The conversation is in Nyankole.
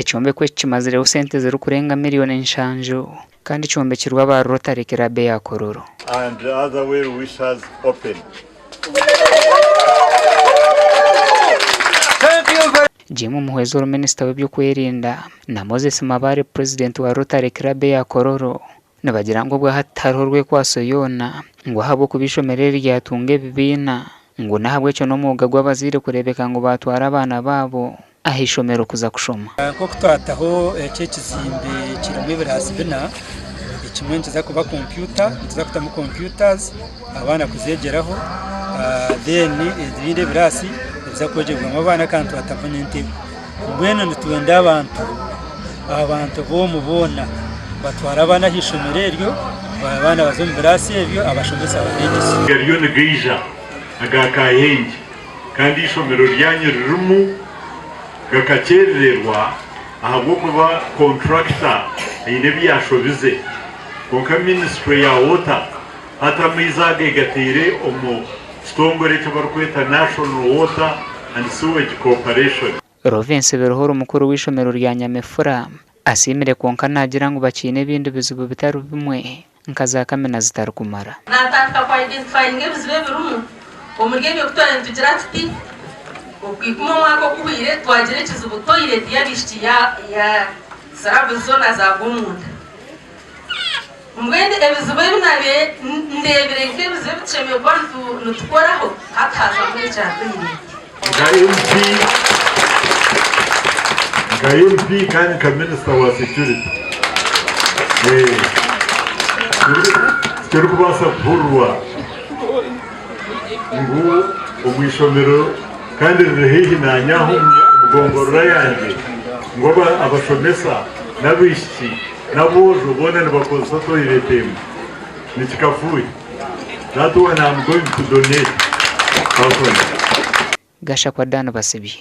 Ekyombeko eki kimazireho sente zirikurenga miriyoni nshanju kandi kyombekirwe aba Rotary Club eya Kololo. And other well wishers open. Jim Muhwezi ori minisita w'eby'okwerinda na Moses Mabare purezidenti wa Rotary Club eya Kololo nibagira ngu obwahati tihariho rwekwaso yoona ngu ahabw'okuba eishomero eri ryatunga ebibiina ngu n'ahabw'ekyo n'omwoga gw'abazaire kureebeka ngu baatwara abaana baabo aha ishomero kuza kushoma. Nk'oku twataho eki ekizimbe kirimu ebiraasi bina, ekimwe nikiza kuba kompyuta, nituza kutamu computers abaana kuzeegyeraho then ebindi ebiraasi nibiza kwegyerwamu abaana kandi twatamu n'entebe. Mbwenu nitwenda abantu abantu b'omu boona batware abaana aha ishomero eryo, abaana baze omu biraasi ebyo abashomesa babeegyese. Gariyo nigaija aga Kahengye kandi eishomero ryanyu ririmu gakakyerererwa ahabw'okuba kontrakita aine ebi yaashobize. Kwonka minisiture ya Water hati amaizi aga egateire omu kitongore eki barikweta National Water and Sewage Corporation. Rovince Biruhura omukuru w'eishomero rya Nyamifura asiimire kwonka naagira ngu bakiine ebindi bizibu bitari bimwe nka za kamina zitarikumara. Naatandika ku identifyinga ebizibu ebirimu omuri ebyo ku twaba nitugira tuti Okwikumi omwaka oguhweire twagira ekizibu toilet y'abaishiki ya ya slabs zoona zaagwa omunda. Mbwenu ebizibu ebi naabaire ndeebire nk'ebizibu ebi tushemereire kuba nitukoraho hati haazamu n'ekya toilet. Nka MP, nka MP kandi nka minisita wa security tikirikubaasa kuhurirwa ngu omu ishomero kandi riri haihi naanye aha omu gomborora yangye ngu abashomesa n'abaishiki n'aboojo boona nibakozesa toyireti emwe. Nikikafuuhe. That one am going to donate personally. Gashakwa Dan Basibye.